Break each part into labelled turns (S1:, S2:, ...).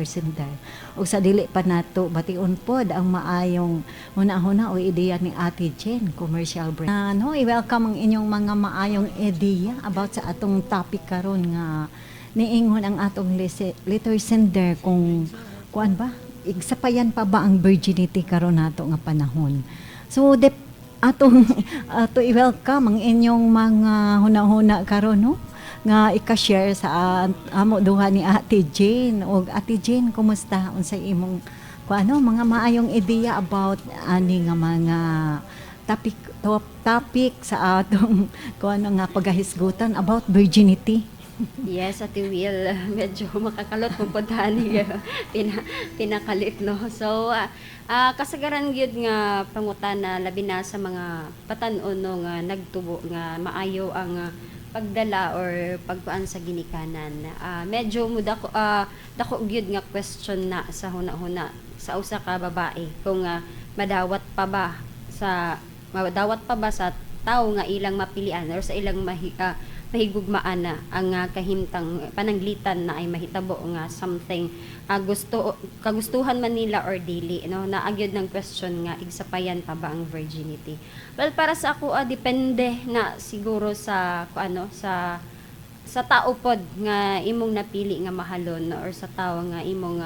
S1: Center. O sa dili pa nato bation pod ang maayong huna-huna o ideya ni Ate Jen, commercial break. Ano, i-welcome ang inyong mga maayong ideya about sa atong topic karon nga niingon ang atong letter sender kung kuan ba, igsapayan pa ba ang virginity karon nato nga panahon. So atong ato i-welcome ang inyong mga huna-huna karon, no, nga ika-share sa amo duha ni Ate Jane. Og Ate Jane, kumusta? Unsay imong kuano, mga maayong ideya about ani nga mga topic top topic sa atong kuano nga pagahisgutan about virginity?
S2: Yes, Ate Will, medyo makakalot mo po ni pinakalit, no. So, kasagaran gyud nga pangutana, labi na sa mga patan-on, no, nga nagtubo nga maayo ang pagdala or pagkuan sa ginikanan. Medyo mo dako, dako gyud nga question na sa huna-huna sa usa ka babae kung madawat pa ba sa tawo nga ilang mapilian or sa ilang mahigugmaan na ang kahimtang pananglitan na ay mahitabo nga something, gusto kagustuhan man nila or dili, no, naa gyud ng question nga igsapayan pa ba ang virginity. Well, para sa ako, depende na siguro sa kung ano sa tao pod nga imong napili nga mahalon or sa tao nga imong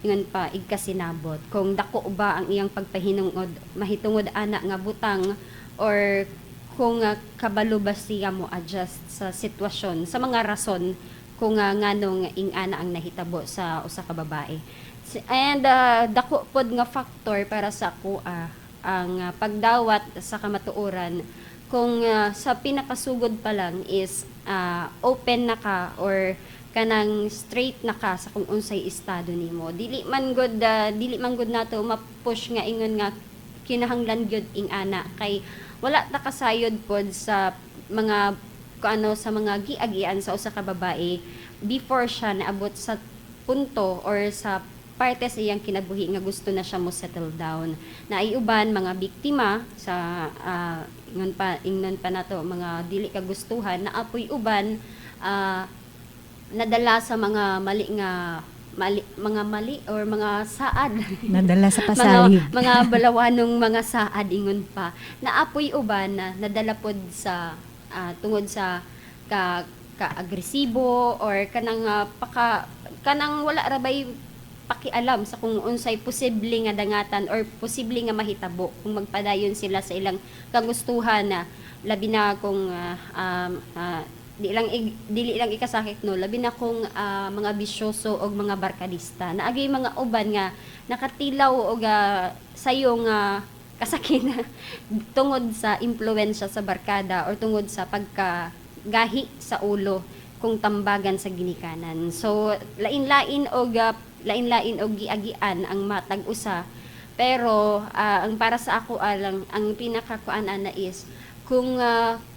S2: ingon pa igkasinabot, kung dako ba ang iyang pagpahinungod mahitungod ana nga butang or kung kabalo ba siya mo adjust sa sitwasyon, sa mga rason kung nganong ing-ana ang nahitabo sa usa ka babae. And dako pod nga factor para sa ako ang pagdawat sa kamatuoran kung sa pinakasugod pa lang is open na ka or kanang straight na ka sa kung unsay estado nimo. Dili man gud nato ma-push nga ingon nga kinahanglan gyud ing-ana kay wala ta kasayod pod sa mga kuano, sa mga giagian sa usa ka babae before siya naabot sa punto or sa parte sa iyang kinabuhi nga gusto na siya mo settle down. Na uban mga biktima sa ingnon pa nato mga dili kagustuhan, naa poy uban nadala sa mga mali nga mali, mga mali or mga saad.
S1: Nadala sa
S2: Mga
S1: pasalig.
S2: Mga balawanong mga saad ingon pa. Naa poy uban na nadala pod sa tungod sa ka ka-agresibo or kanang paka kanang wala ra bay pakialam sa kung unsay posible nga dangatan or posible nga mahitabo kung magpadayon sila sa ilang kagustuhan na labi na kung dili lang ikasakit, no, labi na kung mga bisyoso og mga barkadista. Naagay mga uban nga nakatilaw og sayo nga kasakit tungod sa impluwensya sa barkada or tungod sa pagka gahi sa ulo kung tambagan sa ginikanan. So lain-lain og giagian ang matag usa, pero ang para sa ako lang, ang pinakakuan ana is kung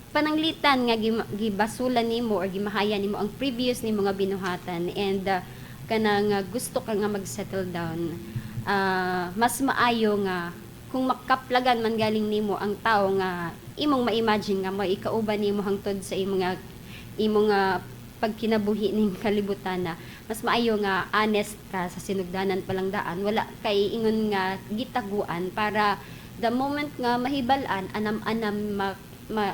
S2: pananglitan nga gibasulan nimo or gimahaya nimo ang previous nimo nga binuhatan and kanang gusto ka nga mag-settle down, mas maayo nga kung makaplagan man galing nimo ang tao nga imong ma-imagine nga mo ikauban nimo hangtod sa imong pagkinabuhi ning kalibutan na mas maayo nga honest ka sa sinugdanan pa lang daan, wala kay ingon nga gitaguan, para the moment nga mahibal-an, anam-anam ma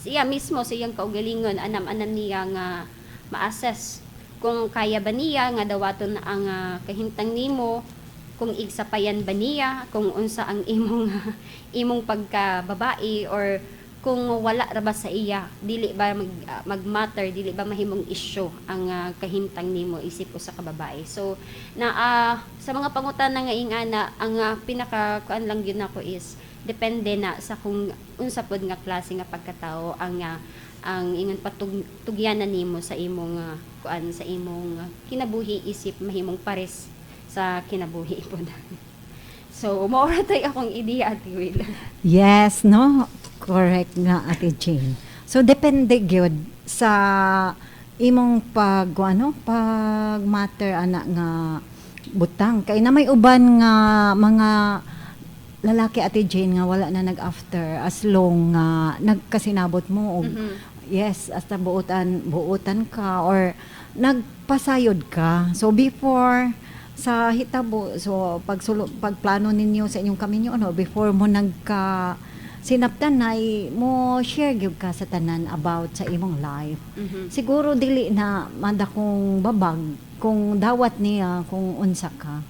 S2: siya mismo sa iyang kaugalingon, anam-anam niya nga ma-assess kung kaya ba niya nga dawaton ang kahimtang nimo, kung igsapayan ba niya, kung unsa ang imong imong pagka babae or kung wala ra ba sa iya, dili ba mag-matter, dili ba mahimong issue ang kahimtang nimo isip usa ka babae. So na sa mga pangutana nga ingana, ang pinaka kuan lang gyud nako is depende na sa kung unsa pod nga klase nga pagkatao ang ingon patug tugyanan nimo sa imong kuan, sa imong kinabuhi isip mahimong pares sa kinabuhi pod. So mao ra tay akong ideya, Ate Will.
S1: Yes, no? Correct nga, Ate Jane. So, depende gyud sa imong pag ano, pag matter ana nga butang. Kay na may uban nga mga lalaki, Ate Jane, nga wala na nag-after as long nga nagkasinabot mo og yes, hasta buotan buotan ka or nagpasayod ka. So before Sa hitabo, so pagsulo, pagplano ninyo sa inyong kaminyo, ano, before mo nagka sinaptan ay mo share gyud ka sa tanan about sa imong life. Siguro dili na madakong babag kung dawat niya kung unsa ka.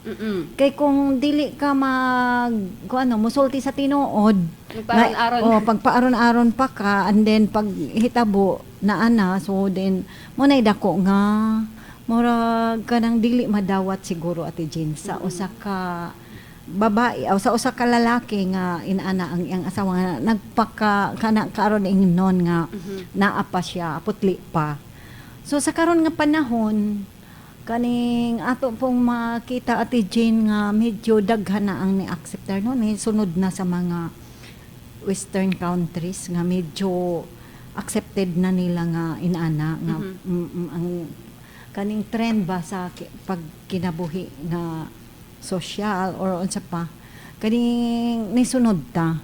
S1: Kay kung dili ka mag kung ano, musulti sa tinuod,
S2: Magpaaron-aron.
S1: Oh, pagpaaron-aron pa ka and then pag hitabo na ana, so then mo nay dako nga murag kanang dili madawat siguro, Ate Jean, sa usa ka babae o sa usa ka lalaki nga inana ang iyang asawa nga nagpaka kana karon ingnon nga naa pa siya, putli pa. So sa karon nga panahon, kaning ato pong makita, Ate Jane, nga medyo daghan na ang ni-acceptar, no, ni sunod na sa mga western countries nga medyo accepted na nila nga inana nga ang kaning trend ba sa pagkinabuhi nga social or unsa pa, kaning nisunod ta.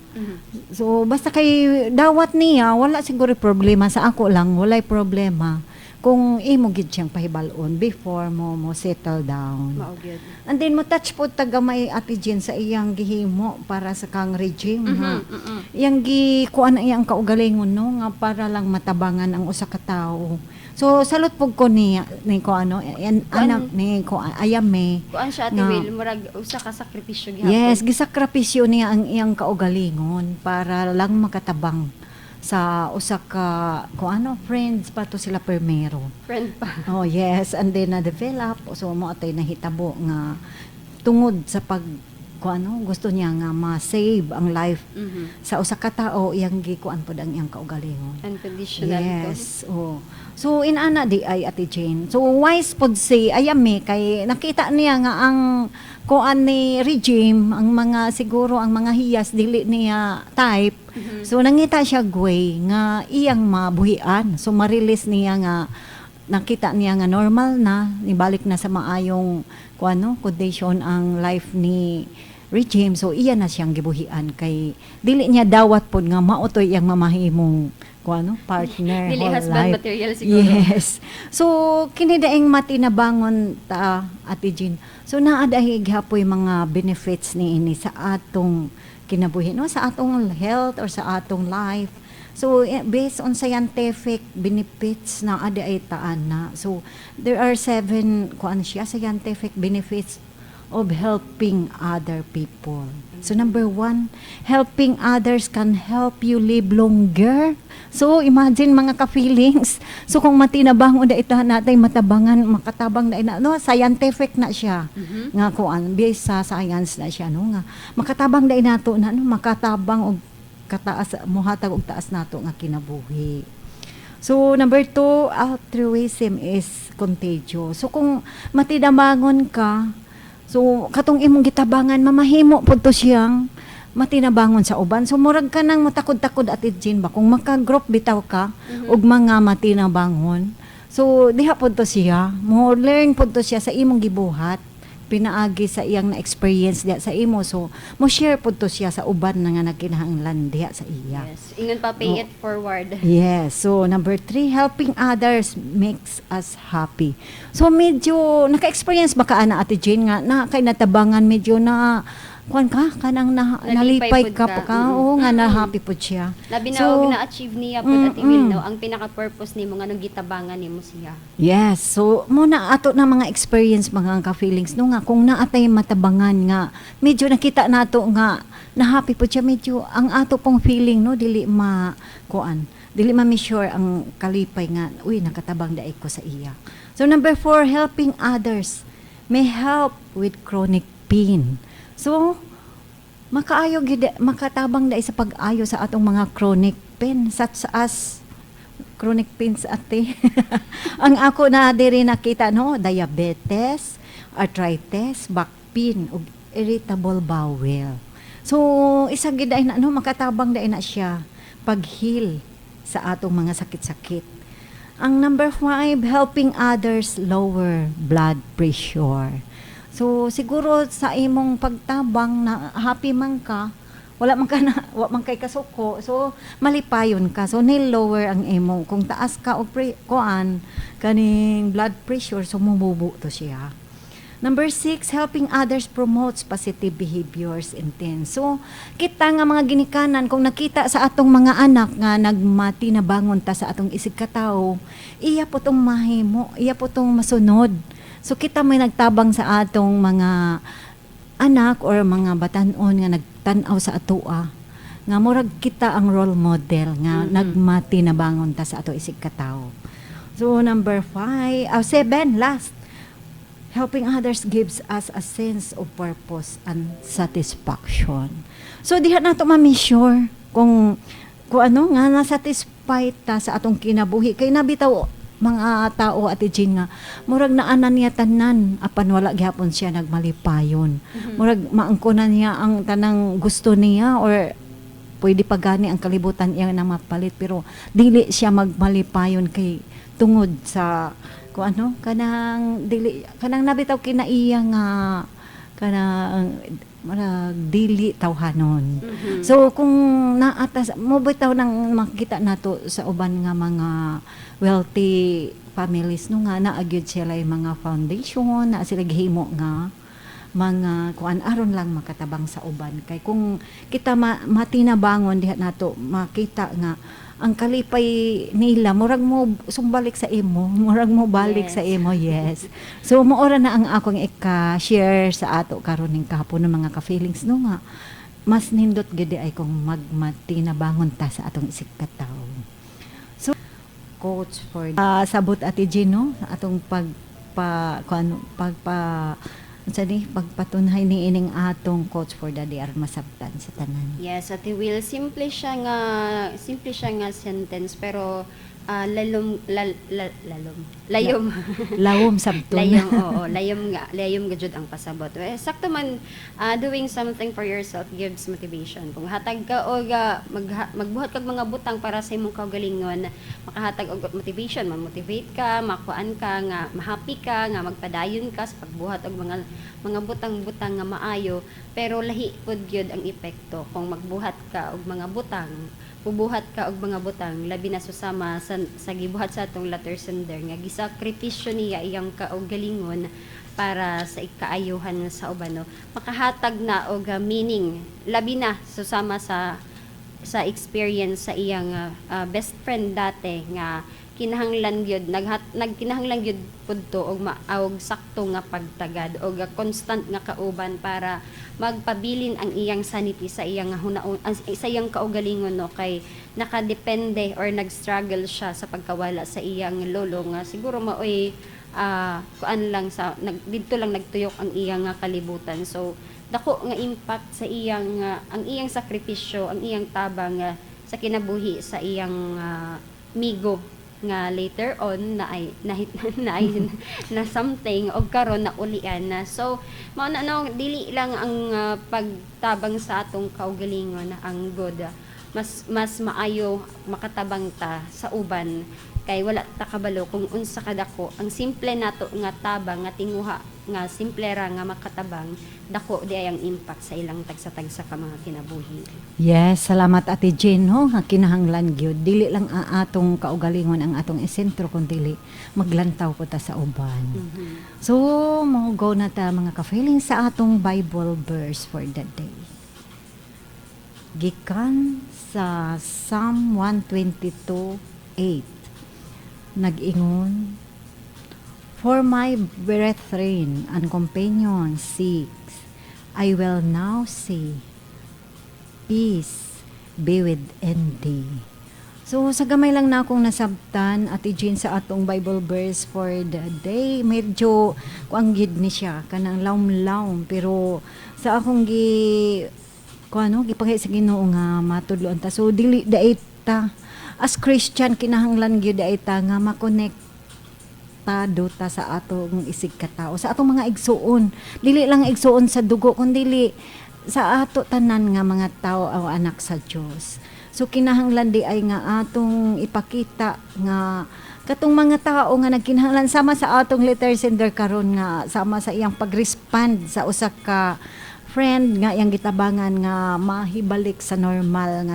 S1: So basta kay dawat niya, wala siguro problema. Sa ako lang, walay problema kung imo gid siyang pahibal-on before mo mo settle down.
S2: Mao gyud.
S1: And then mo touch po tagamay, Ate Jen, sa iyang gihimo para sa kang regime ha. Iyang gi kuan ang iyang kaugalingon, no, nga para lang matabangan ang usa ka tawo. So salute pug ko niya ni ko ano yan, anak ni ko ayame.
S2: Kuan siya, Ate Will, murag usa ka sakripisyo gihapon.
S1: Yes, gisakripisyo niya ang iyang kaugalingon para lang makatabang sa usa ka ko ano, friends pa to sila permero.
S2: Friend pa.
S1: Oh yes, and then na-develop, so mo atay nahitabo nga tungod sa pag ko ano, gusto niya nga ma-save ang life sa usa ka tao, iyang gikuan pod ang iyang kaugalingon.
S2: Unconditional to.
S1: Yes. Oh. So inana di ay, Ate Jane. So wise pod si Ayame kay nakita niya nga ang kuan ni regime, ang mga siguro ang mga hiyas dili niya type. So nangita siya way nga iyang mabuhian. So ma-release niya nga nakita niya nga normal na, nibalik na sa maayong kuano condition ang life ni regime. So iya na siyang gibuhian kay dili niya dawat pod nga mao to'y iyang mamahimong kuano partner
S2: Dili
S1: whole
S2: husband
S1: life.
S2: material siguro.
S1: Yes. So kini daing matinabangon ta, Ate Jean. So naa dahi gihapon mga benefits ni ini sa atong kinabuhi, no, sa atong health or sa atong life. So based on scientific benefits na adi ay taan na. So there are seven kuan siya, scientific benefits of helping other people. So number one, helping others can help you live longer. So imagine, mga ka-feelings. So kung matinabang da ita natay matabangan, makatabang na ina, no, scientific na siya. Nga kuan, based sa science na siya, no, nga makatabang da nato na, no, makatabang og kataas, muhatag og taas nato nga kinabuhi. So, number two, altruism is contagious. So, kung matinabangon ka, so, katong imong gitabangan, mamahimo pud to siyang matinabangon sa uban. So, murag ka nang matakod-takod, Ate Jean ba? Kung maka-group bitaw ka, og mga matinabangon. So, diha pud to siya. Mo learn pud to siya sa imong gibuhat pinaagi sa iyang na-experience diha sa imo. So, mo share pud to siya sa uban na nga nagkinahanglan diha sa iya.
S2: Yes. Ingon pa, pay it forward.
S1: Yes. So, number three, helping others makes us happy. So, medyo, naka-experience ba ka, ana, Ate Jane, nga, na kay natabangan, medyo na, kuan ka, kanang na,
S2: Nalipay
S1: nalipay
S2: pud
S1: ka,
S2: ka.
S1: pa ka, oo nga, na happy po siya.
S2: Labi na
S1: So,
S2: og na-achieve niya pud, Ate Will, no, ang pinaka-purpose nimo nga nung gitabangan nimo siya.
S1: Yes. So, mo na ato na mga experience, mga ka-feelings, no, nga kung naatay matabangan nga medyo nakita nato nga na happy po siya, medyo ang ato pong feeling, no, dili ma kuan, dili ma measure ang kalipay nga, uy, nakatabang daig ko sa iya. So number four, helping others may help with chronic pain. So makaayo gid, makatabang dai sa pag-ayo sa atong mga chronic pain, such as chronic pains, ate. Ang ako na diri nakita, no, diabetes, arthritis, back pain ug irritable bowel. So isa gid ay na, no, makatabang dai na siya pag-heal sa atong mga sakit-sakit. Ang number five, helping others lower blood pressure. So siguro sa imong pagtabang na happy man ka, wala man ka na, wa man kay kasuko. So malipayon ka. So ni lower ang imo kung taas ka og kuan kaning blood pressure, so mububo to siya. Number 6, helping others promotes positive behaviors and 10. So, kita nga mga ginikanan, kung nakita sa atong mga anak nga nagmati na bangon ta sa atong isig katawo, iya po tong mahimo, iya po tong masunod. So, kita may nagtabang sa atong mga anak or mga batanon nga nagtan-aw sa atoa nga murag kita ang role model nga nagmati na bangon ta sa ato isig katawo. So number 5, 7 last. Helping others gives us a sense of purpose and satisfaction. So diha nato ma-measure kung ano nga na-satisfy ta sa atong kinabuhi kay nabitaw mga tao, Ate Jean, nga murag naana niya tanan apan wala gihapon siya nagmalipayon. Murag maangkonan niya ang tanang gusto niya or pwede pa gani ang kalibutan iya na mapalit pero dili siya magmalipayon kay tungod sa kung ano kanang dili kanang nabitaw kinaiya nga kanang murag dili tawhanon. So kung naatas mo bitaw nang makita nato sa uban nga mga wealthy families, no, nga naa gyud sila yung mga foundation na sila gihimo nga mga kuan aron lang makatabang sa uban, kay kung kita matinabangon diha nato makita nga ang kalipay nila murag mo sumbalik sa imo, murag mo balik sa imo, yes. So maora na ang akong ika-share sa ato karon ning kahapon ng mga ka-feelings, no, nga mas nindot gid ay kung magmatinabangon ta sa atong isig katawo. So quotes for sabot, Ate Gino, atong pagpa kuan pagpa unsa ni pagpatunhay ni ining atong quotes for the day aron masabtan sa tanan.
S2: Yes, Ate Will, simple siya nga sentence pero lalom lal, lal, lalom layom.
S1: Lawom sabton.
S2: Layom, oo, layom nga jud ang pasabot. Eh, sakto man, doing something for yourself gives motivation. Kung hatag ka og magbuhat kag mga butang para sa imong kaugalingon, makahatag og motivation, ma-motivate ka, makuan ka nga ma-happy ka nga magpadayon ka sa pagbuhat og mga butang-butang nga maayo, pero lahi pud gyud ang epekto kung magbuhat ka og mga butang, bubuhat ka og mga butang, labi na susama sa gibuhat sa atong letter sender nga gisakripisyo niya iyang kaugalingon para sa ikaayuhan sa uban, no? Makahatag na og meaning, labi na susama sa experience sa iyang best friend dati nga kinahanglan gyud nagkinahanglan gyud pud to og og sakto nga pagtagad og constant nga kauban para magpabilin ang iyang sanity sa iyang hunaon, sa iyang kaugalingon, no, kay nakadepende or nag-struggle siya sa pagkawala sa iyang lolo nga siguro maoy kuan lang sa didto lang nagtuyok ang iyang nga kalibutan. So dako nga impact sa iyang ang iyang sakripisyo, ang iyang tabang sa kinabuhi sa iyang migo nga later on na ay na something og karon na ulian na. So mao na, no, dili lang ang pagtabang sa atong kaugalingon ang good, mas mas maayo makatabang ta sa uban kay wala ta kabalo kung unsa kadako ang simple nato nga tabang, nga tinguha nga simple ra nga makatabang, dako di ay ang impact sa ilang tagsa-tagsa ka mga kinabuhi.
S1: Yes, salamat, Ate Jane, ho, nga kinahanglan gyud dili lang ang atong kaugalingon ang atong esentro kun dili maglantaw po ta sa uban. So, mo go na ta, mga ka-feeling, sa atong Bible verse for the day. Gikan sa Psalm 122:8. Nag-ingon, "For my brethren and companions' sakes, I will now say, peace be within thee." So, sa gamay lang na akong nasabtan, Ate Jean, sa atong Bible verse for the day, medyo kuang gid ni siya, kanang lawm-lawm, pero sa akong gi kung ano, gipangay sa Ginoo nga matudloan ta. So, dili diay ta, as Christian, kinahanglan gyud diay ta nga makonekta ta sa atong isig katao, sa atong mga igsuon. Dili lang igsuon sa dugo, kundi sa ato tanan nga mga tao o anak sa Dios. So kinahanglan di ay nga atong ipakita nga katong mga tao nga nagkinahanglan sama sa atong letter sender karon nga sama sa iyang pag-respond sa usa ka friend nga iyang gitabangan nga mahibalik sa normal nga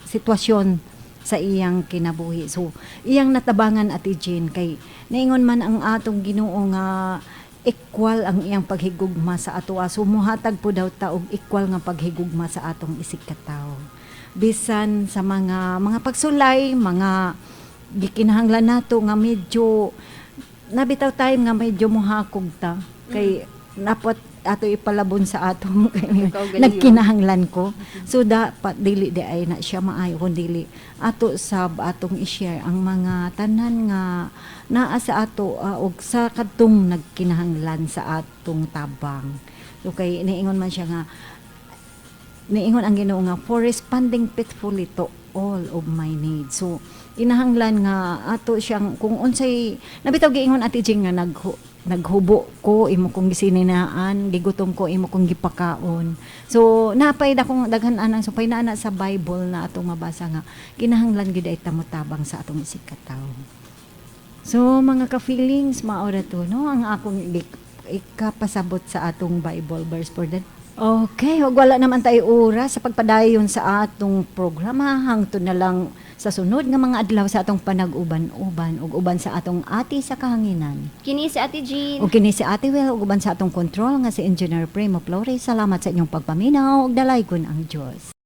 S1: sitwasyon sa iyang kinabuhi. So iyang natabangan, Ate Jean, kay naingon man ang atong Ginoo nga Equal ang iyang paghigugma sa ato. So muhatag po daw ta og equal nga paghigugma sa atong isig katawo. Bisan sa mga pagsulay, mga gikinahanglan nato nga medyo nabitaw time nga medyo muhakog ta kay napot ato ipalabon sa atong
S2: Kaugalingon.
S1: Nagkinahanglan ko. So dapat dili di ay na siya maayo kun dili ato sab atong i-share ang mga tanan nga naa sa ato og sa kadtong nagkinahanglan sa atong tabang. So kay niingon man siya nga niingon ang Ginoo nga for responding faithfully to all of my needs. So kinahanglan nga ato siyang kung unsay nabitaw giingon, Ate Jing, nga naghubo ko, imo kong gisininaan, gigutom ko, imo kong gipakaon. So napay dakong daghan anang, so pay naa na sa Bible na atong mabasa nga kinahanglan gid ay tamutabang sa atong isig katawo. So mga ka-feelings, mao ra to, no, ang akong ikapasabot sa atong Bible verse for that. Okay, ug wala naman tayo oras sa pagpadayon sa atong programa. Hangtod na lang sa sunod nga mga adlaw sa atong panag-uban-uban ug uban sa atong ati sa kahanginan.
S2: Kini si Ate Jean.
S1: Ug kini si Ate Will ug uban sa atong control nga si Engineer Primo Flores. Salamat sa inyong pagpaminaw ug dalaygon ang Dios.